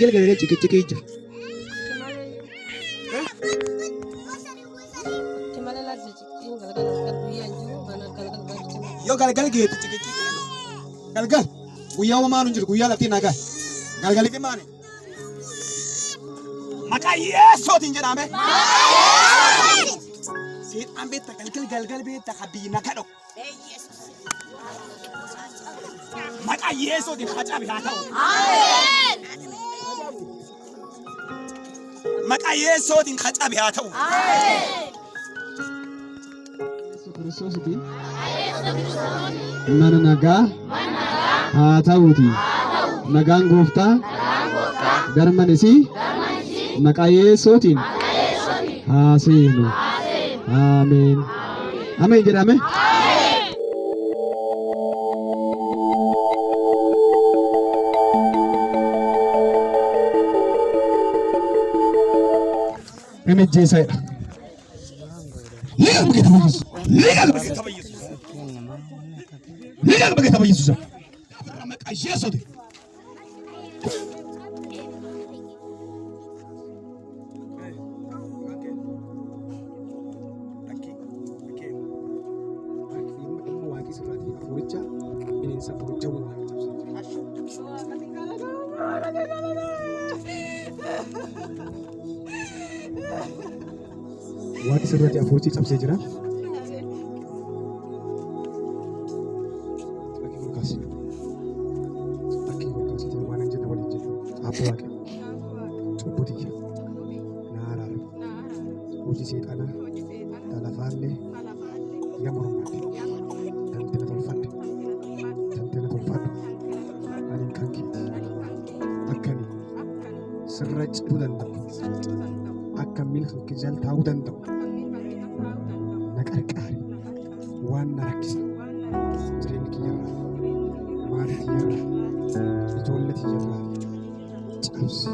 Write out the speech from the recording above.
Galgal galgal ciqiciqii jira. Yoo galgal geette ciqiciqii galgal guyyaa homaan hin jiru guyyaa lafti nagaa galgalitti maani. Maqaa Yesuutiin jedhame. Seexaan beekta galgal galgal beekta ka biyyi nagaa dhoo. Maqaa Yesuutiin hacabe haa ta'u. Maqaa Yesuutiin hacabe haa ta'u. Yesuus Kiristoositiin mana nagaa haa ta'uuti. Nagaan gooftaa garman isii maqaa Yesuutiin haa seenu. Ameen. Ameen jedhame. Inni ijjeesaadha. Liqaq በጌታ በኢየሱስ ልቀቅ በጌታ በኢየሱስ ልቀቅ በጌታ በኢየሱስ maqaa Yesuutiin. Waaqni sirraatii hafuuricha bineensa hafuuricha wal waaqa cabsee jira. Waaqni sirraatii hafuuricha cabsee jira. Harki ol kaasi. Harki ol kaasi waan hin jenne waliin jedhu. Abbo Waaqa. Cubbuu tiyya. Na araara. Hojii seexanaa. Ta lafaallee. Ya mormadhe. Tante na tolfadhe. Tante na tolfadhu. Ani kan keeti. Akkani sirra cituu danda'u. Akka miila kee jala taa'uu danda'u. Na qarqaari. Waan na rakkisa. Jireenya kiyyarraa. Maatii kiyyarraa. Ijoollee kiyyarraa. Cabsi.